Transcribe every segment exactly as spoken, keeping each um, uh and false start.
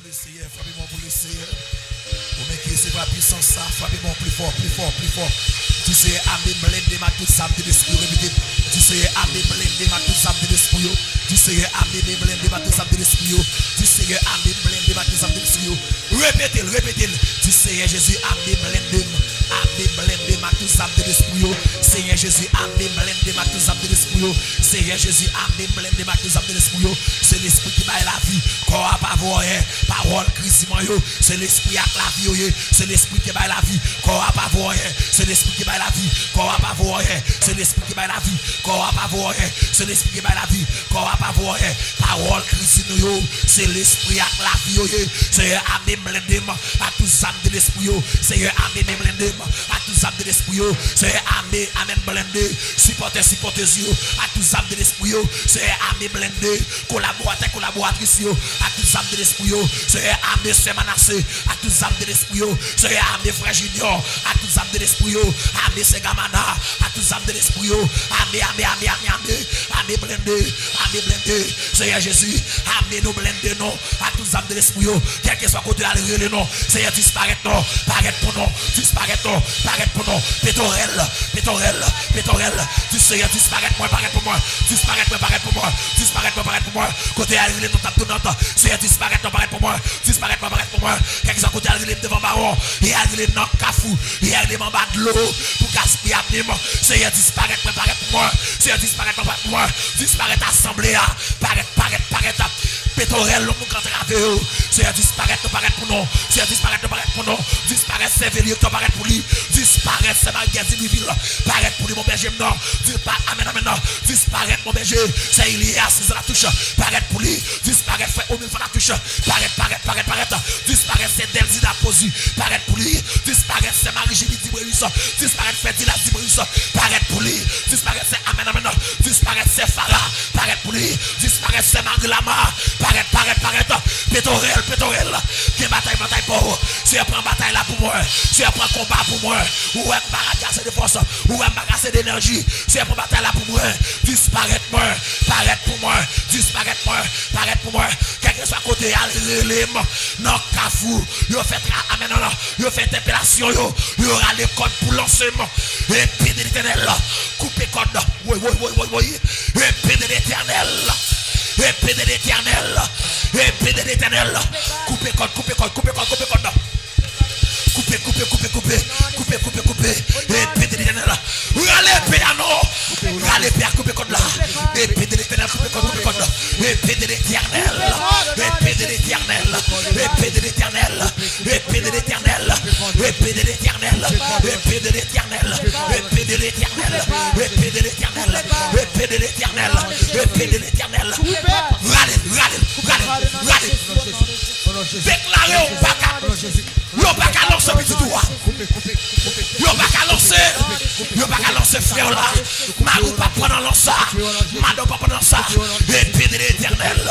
Seyè, frape mwen pou Lesenyè. Ou menm ki resevwa pisans sa, frape mwen pli fò, pli fò, pli fò. Di Seyè, ame m, blende m ak tout zam de lespri yo, repete. Di Seyè, ame m, blende m ak tout zam de lespri yo. Di Seyè, ame m, blende m ak tout zam de lespri yo. Di Seyè, ame m, blende m ak tout zam de lespri yo. Repete l, repete l. Di Seyè Jezi, ame m, blende m. Ame m, blende m ak tout zam de lespri yo. Seyè Jezi, ame m, blende m ak tout zam de lespri yo. Seyè Jezi, ame m, blende m ak tout zam de lespri yo. Se lespri ki bay lavi. Kò a pa vo anyen. Pawòl Kris di mwen yo, se lespri ak lavi yo ye. Se lespri ki bay lavi. Kò a pa vo anyen. Se lespri ki bay lavi. Kò a pa vo anyen. Se lespri ki bay lavi. Kò a pa vo anyen. Se lespri ki bay lavi. Kò a pa vo anyen. Pawòl Kris di nou yo, se lespri ak lavi yo ye. Seyè, ame m, blende m ak tout zam de lespri yo. Seyè, ame m, blende m ak tout zam de lespri yo. Seyè, ame, amèn, blende sipòtè, sipòtèz yo ak tout zam de lespri yo. Seyè, ame, blende kolaboratè, kolaboratris yo ak tout zam de lespri yo. Seyè, ame sè Manase ak tout zam de lespri yo. Seyè, ame frè Junior ak tout zam de lespri yo. Ame sè Gamana ak tout zam de lespri yo. Ame, ame, ame, ame, ame. Ame blende, ame blende. Seyè Jezi, ame nou, blende nou ak tout zam de lespri yo. Kèlkeswa kote al, rele non. Seyè, disparèt non, parèt pou nou. Disparèt non, parèt pou nou. Petorèl, petorèl, petorèl. Di Seyè, disparèt mwen, parèt pou mwen. Disparèt mwen, parèt pou mwen. Disparèt mwen, parèt pou mwen. Kote al, rele non, tap tou nòt. Seyè, disparèt non, parèt pou mwen. Disparèt mwen, parèt pou mwen. Kèlkeswa kote al, rele m devan bawon. E al rele m nan kafou. E al rele m anba dlo. Pou gaspiye avni m. Seyè, disparèt mwen, parèt pou mwen. Seyè, disparèt mwen, parèt pou mwen. Disparèt asanble a. Parèt, parèt, parèt. Petorèl, lòt moun k antrave yo. Seyè, disparèt nou, parèt pou nou. Seyè, disparèt nou, parèt pou nou. Disparèt sèvil yo, parèt pou li. Disparèt sè Marie Gèzi Lwivil. Parèt pou li, mon bèje m nan. Dispa-, amèn, amèn, nan. Disparèt, mon bèje. Sè Ilyas Latouch. Parèt pou li. Disparèt frè Omil Fanatus. Parèt, parèt, parèt, parèt. Disparèt sè Delzina Pozi. Parèt pou li. Disparèt sè Marie Julie Dibreus. Disparèt frè Dilas Dibreus. Parèt pou li. Disparèt sè Amèn, amèn. Disparèt sè Fara. Parèt pou li. Disparèt sè Marie Lama. Parèt, parèt, parèt. Petorèl, petorèl. Gen batay, batay pou ou. Seyè, pran batay la pou mwen. Seyè, pran konba pou mwen. Ou wè m pa gade ase de fòs. Ou wè m pa gade ase de enèji. Seyè, pran batay la pou mwen. Disparèt mwen. Parèt pou mwen. Disparèt mwen. Parèt pou mwen. Kèlkeswa kote al, rele m nan kafou. Yo fè tra-, amèn, non, non. Yo fè entèpelasyon yo. Yo rale kòd pou lanse m. Epe de Letènèl, koupe kòd. Woy, woy, woy, woy, woy. Epe de Letènèl. Epe de Letènèl. Epe de Letènèl. Koupe kòd, koupe kòd, koupe kòd, koupe kòd. Koupe, koupe, koupe, koupe. Koupe, koupe, koupe. Epe de Letènèl. Rale epe a non. Rale epe a, koupe kòd la. Epe de Letènèl, koupe kòd, koupe kòd. Epe de Letènèl. Epe de Letènèl. Epe de Letènèl. Epe de Letènèl. Epe de Letènèl. Epe de Letènèl. Epe de Letènèl. Epe de Letènèl. Epe de Letènèl. Epe de Letènèl. Rale, rale, rale, rale. Deklare ou pa ka. Yo pa ka lanse pitit ou a. Yo pa ka lanse. Yo pa ka lanse frè w la. Mari w pa pran nan lans sa. Madan w pa pran nan sa. Epe de Letènèl.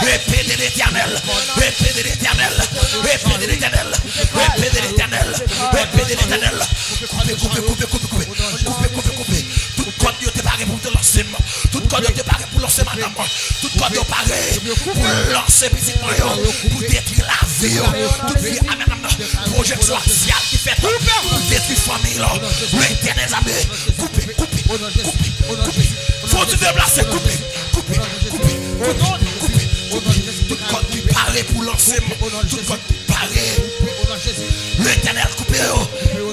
Epe de Letènèl. Epe de Letènèl. Epe de Letènèl. Epe de Letènèl. Epe de Letènèl. Koupe, koupe, koupe, koupe, koupe. Koupe, koupe, koupe. Tout kòd yo te pare pou te lanse m. Tout kòd yo te pare pou lanse madanm mwen. Tout kòd yo pare pou lanse pitit mwen yo, pou detwi lavi yo. Tout vi a madanm nan, pwojeksyon asyal ki fèt pou detwi fanmiy lan. Letènèl zame, koupe, koupe, koupe, koupe. Fò w deplase, koupe, koupe, koupe, koupe, koupe. Tout kòd ki pare pou lanse m, tout kòd pare. Letènèl koupe yo.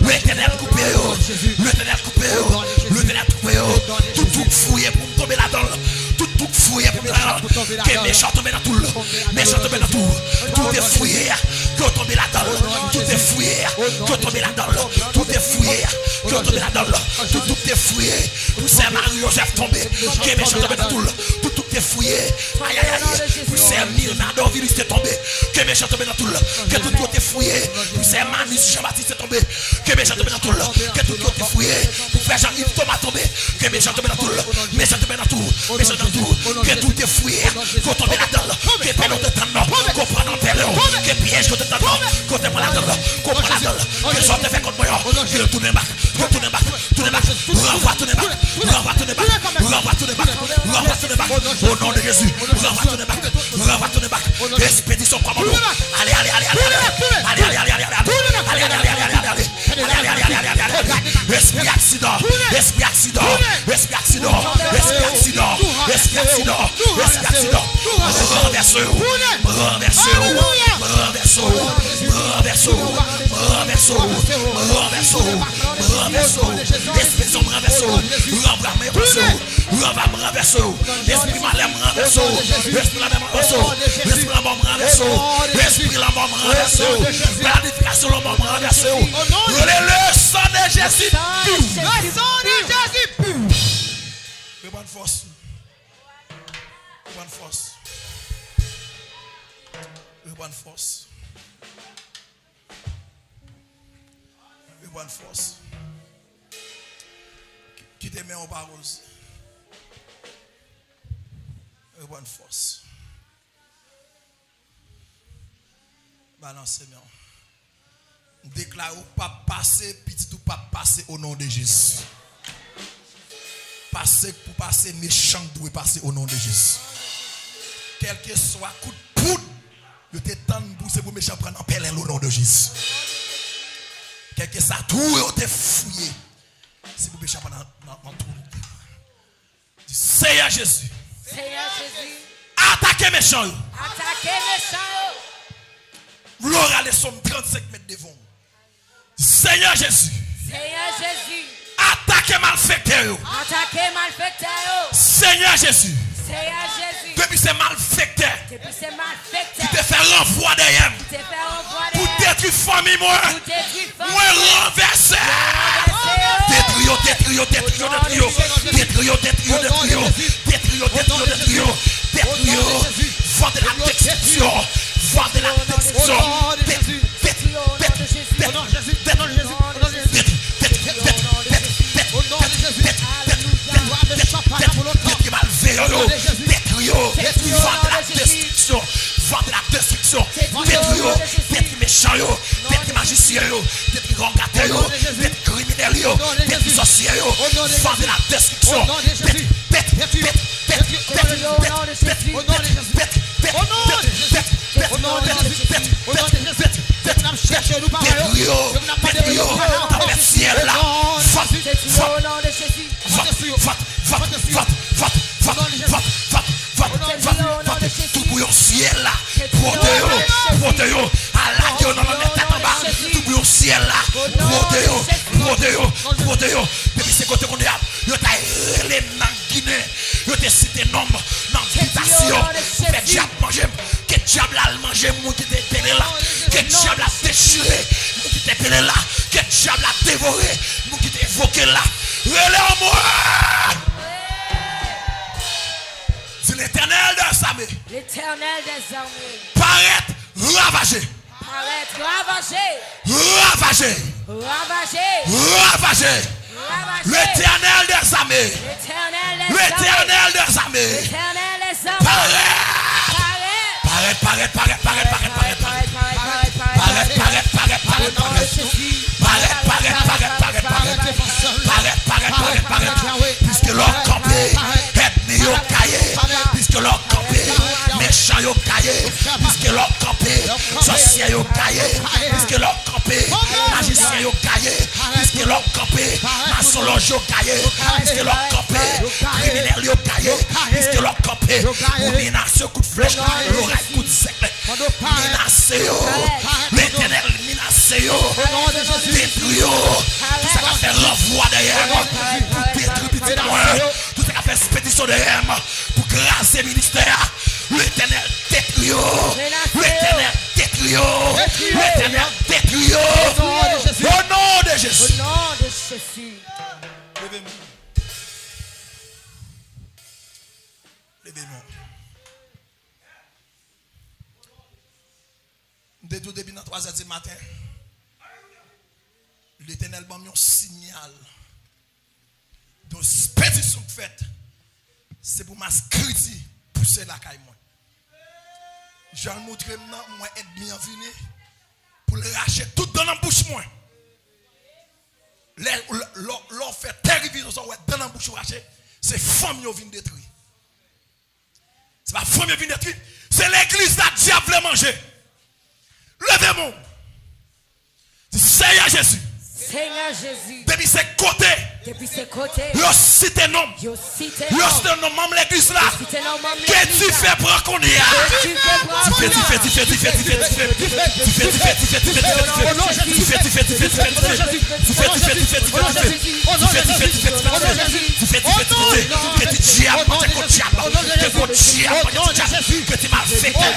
Letènèl koupe yo. Letènèl koupe yo. Letènèl koupe yo. Tout twou k fouye pou m tonbe ladan l. Tout twou k fouye pou m tonbe ladan l. Ke mechan tonbe nan twou l. Mechan tonbe nan twou. Twou te fouye a, ke w tonbe ladan l. Twou te fouye a, ke w tonbe ladan l. Twou te fouye a, ke w tonbe ladan l. Tout twou k te fouye pou sè Marie Joseph tonbe. Ke mechan tonbe nan twou l. Tout twou k te fouye. Ayayay. Pou sè Mirna Dorvilis te tonbe. Ke mechan tonbe nan twou l. Ke tout twou te fouye. Pou sè Manis Jean Baptiste te tonbe. Ke mechan tonbe nan twou l. Ke tout twou te fouye. Pou frè Jean Yves Thomas tonbe. Ke mechan tonbe nan twou l. Mechan tonbe nan twou w. Mechan nan twou w. Ke twou te fouye. Ke w tonbe ladan l. Ke pèlen w te tann nan, ke w pran nan pèlen w. Ke pyèj ke w te tann nan, ke w te pran ladan l. Ke w pran ladan l. Ke sa w te fè kont mwen an, ke l tounen bak. Ke l tounen bak. Tounen bak. Ranvwa tounen bak. Ranvwa tounen bak. Ranvwa tounen bak. Ranvwa tounen bak. O non de Jezi. Ranvwa tounen bak. Ranvwa tounen bak. Espedisyon Kòmandan. Ale, ale, ale, ale, ale. Ale, ale, ale, ale, ale. Ale, ale, ale, ale, ale. Ale, ale, ale, ale, ale. Espri aksidan. Espri aksidan. Espri aksidan. Espri aksidan. Espri aksidan. Espri aksidan. Ranvèse yo. Ranvèse yo. Ranvèse yo. Ranvèse yo. Ranvèse yo. Ranvèse yo. Ranvèse yo. Espri zòm ranvèse yo. Ranvwa men ranvèse yo. Ranvwa m ranvèse w. Espri malè m ranvèse w. Espri lanmò m ranvèse w. Espri lanmò m ranvèse w. Espri lanmò m ranvèse w. Planifikasyon lanmò m ranvèse w. Rele le sang de Jésus. Le sang de Jésus. Reprann fòs. Reprann fòs. Reprann fòs. Reprann fòs. Kite men w pa poze. Reprann fòs. Balanse men w. M deklare w p ap pase, pitit ou p ap pase o non de Jezi. Pase k pou pase, mechan k dwe pase o non de Jezi. Kèlkeswa kout poud yo te tann pou se pou mechan pran nan pèlen l o non de Jezi. Kèlkeswa twou yo te fouye, se pou mechan pran nan, nan, nan twou li. Di, Seyè Jezi. Seyè Jezi. Atake mechan yo. Atake mechan yo. Lora le som trannsenk mèt devan w. Di, Seyè Jezi. Seyè Jezi. Atake malfektè yo. Atake malfektè yo. Seyè Jezi. Seyè Jezi. Depi se malfektè. Depi se malfektè. Ki te fè ranvwa dèyè m. Ki te fè ranvwa dèyè m. Pou detwi fanmi mwen. Pou detwi fanmi mwen. Mwen ranvèse. Mwen ranvèse yo. Detwi yo, detwi yo, detwi yo, detwi yo. Detwi yo, detwi yo, detwi yo. Detwi yo, detwi yo, detwi yo. Detwi yo. Vent de la destruction. Vent de la destruction. Detwi, detwi, detwi, detwi, detwi, detwi, detwi, detwi malveyan yo. Detwi yo. Vent de la destruction. Vent de la destruction. Detwi yo. Detwi mechan yo. Detwi majisyen yo. Detwi rogate yo. Detwi kriminèl yo. Detwi sòsyè yo. Vent de la destruction. Detwi, detwi, detwi, detwi, detwi, detwi, detwi, detwi, detwi, detwi, detwi, detwi, detwi, detwi, detwi yo. Tanpèt syèl la. Vant, vant, vant, vant, vant, vant, vant, vant, vant, vant, vant, vant, vant, vant, toubouyon syèl la. Pwote yo, pwote yo. Alage yo nan lanmè tèt anba. Toubouyon syèl la. Pwote yo, pwote yo, pwote yo. Depi se kote kounye a, yo ta rele m nan Ginen. Yo te site non m nan bitasyon. Fè dyab manje m. Ke dyab la al manje moun ki te pele la. Ke dyab la dechire moun ki te pele la. Ke dyab la devore moun ki te evoke la. Rele anmwe! Di Letènèl dèzame. Letènèl dèzame. Parèt ravaje. Parèt ravaje. Ravaje. Ravaje. Ravaje. Ravaje. Letènèl dèzame. Letènèl dèzame. Letènèl dèzame. Letènèl dèzame. Parèt. Parèt. Parèt, parèt, parèt, parèt, parèt, parèt, parèt. Parèt, parèt, parèt, parèt, parèt, parèt. Parèt, parèt, parèt, parèt, parèt, parèt. Parèt, parèt, parèt, parèt, parèt. Piske lè w kanpe, ènmi yo gaye. Piske lè w kanpe, mechan yo gaye. Piske lè w kanpe, sòsyè yo gaye. Piske lè w kanpe, majisyen yo gaye. Piske lè w kanpe, masonlòj yo gaye. Piske lè w kanpe, kriminèl yo gaye. Piske lè w kanpe, ou menase kout flèch, loray, kout zèklè. Menase yo. Letènèl menase yo. Detwi yo. Tout sa k ap fè ranvwa dèyè m pou detwi pitit mwen. Tout sa k ap fè ekspedisyon dèyè m pou kraze ministè a. Letènèl detwi yo. Letènèl detwi yo. Letènèl detwi yo. O non de Jezi. Leve men w. Leve men w. M te di w depi nan twazè di maten, Letènèl ban m yon siyal. Yon ekspedisyon k fèt, se pou m al skriti pouse lakay mwen. Jan l montre m nan, m wè ènmi an vini pou l rache tout dan nan bouch mwen. Lè, lè, lè, lè w fè tè revizyon sa, w wè dan nan bouch ou rache, se fanmi yo vin detwi. Se pa fanmi yo vin detwi, se legliz la dyab vle manje. Leve men w. Di, Seyè Jezi. Seyè Jezi. Depi se kote. Depi se kote. Yo site non m. Yo site non m. Yo site non manm legliz la. Yo site non manm legliz la. Ke dife pran kounye a. Ke dife pran kounye a. Dife, dife, dife, dife, dife, dife. Dife, dife, dife, dife, dife, dife. Dife, dife, dife, dife, dife, dife. Dife, dife, dife, dife, dife, dife. Dife, dife, dife, dife, dife. Dife, dife, dife, dife. Ke ti dyab manje kò dyab. Ke gwo dyab manje ti dyab. Ke ti malfektè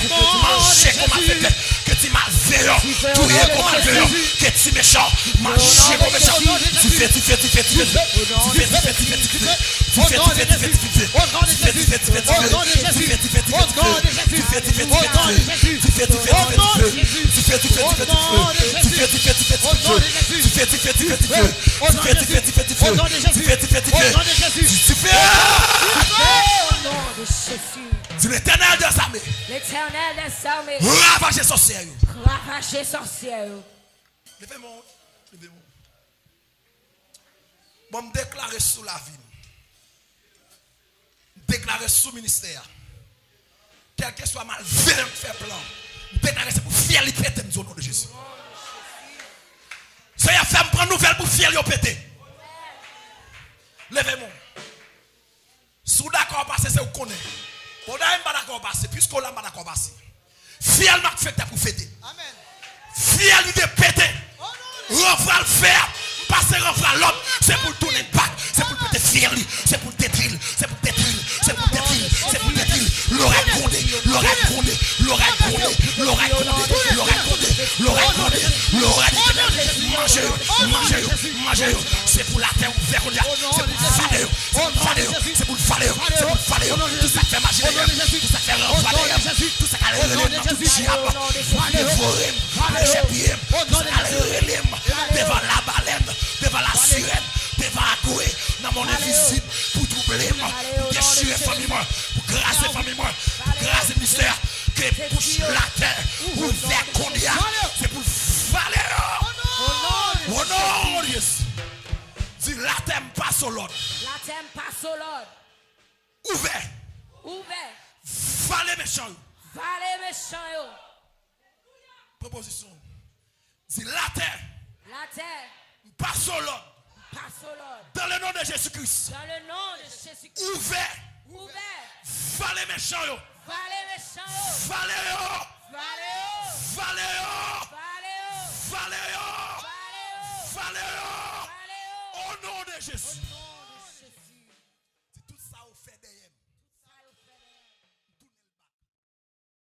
manje kò malfektè. Ke ti malveyan touye kò malveyan. Ke ti mechan manje kò mechan. Dife, dife, dife, dife, dife. Dife, dife, dife, dife, dife. Dife, dife, dife, dife, dife. Dife, dife, dife, dife, dife. Dife, dife, dife, dife. Dife, dife, dife, dife. Dife, dife, dife, dife. Dife, dife, dife, dife. Dife, dife, dife, dife. Dife, dife, dife, dife. Dife, dife, dife, dife. Dife, dife, dife. Dife. Di, Letènèl dèzame. Letènèl dèzame. Ravaje sòsyè yo. Ravaje sòsyè yo. Leve men w. Leve men w. Bon, m deklare sou lavi m. M deklare sou ministè a. Kèlkeswa malveyan k fè plan, m deklare se pou fyèl li pete, m di o non de Jezi. Seyè, fè m pran nouvèl pou fyèl yo pete. Leve men w. Si w dakò pase, se ou k konnen. Bon, dayè m pa dakò pase, piske w la, m pa dakò pase. Fyèl malfektè pou pete. Amèn. Fyèl li dwe pete. Ranvwa l fè a, m pase ranvwa lòd, se pou l tounen bak, se pou l pete fyèl li, se pou l detwi l, se pou l detwi l, se pou l detwi l, se pou l detwi l. Lorèy gwonde, lorèy gwonde, lorèy gwonde, lorèy gwonde, lorèy gwonde, lorèy gwonde, lorèy gwonde. Manje yo, manje yo, manje yo. Se pou latè ouvè kounye a, se pou vale yo. Se pou l vale yo, se pou l vale yo, se pou l vale yo. Tout sa k fè maji dèyè m, tout sa k fè ranvwa dèyè m, tout sa k al rele m nan bouk dyab, pou devore m, pou dechèpiye m, tout sa k al rele m devan labalèn, devan lasirèn, devan agwe, nan mond envizib, pou twouble m, pou dechire fanmi mwen, pou kraze fanmi mwen, pou kraze ministè a, ke bouch latè ouvè kounye a, se pou l vale yo. O non de Jezi. Di, latè, m pase w lòd. Latè, m pase w lòd. Ouvè. Ouvè. Vale mechan yo. Vale mechan yo. Pran pozisyon w. Di, latè. Latè. M pase w lòd. M pase w lòd. Dans le nom de Jésus-Christ. Dans le nom de Jésus-Christ. Ouvè. Ouvè. Vale mechan yo. Vale mechan yo. Vale yo. Vale yo. Vale yo. Vale yo. Vale yo. Vale yo. Vale yo. O non de Jezi.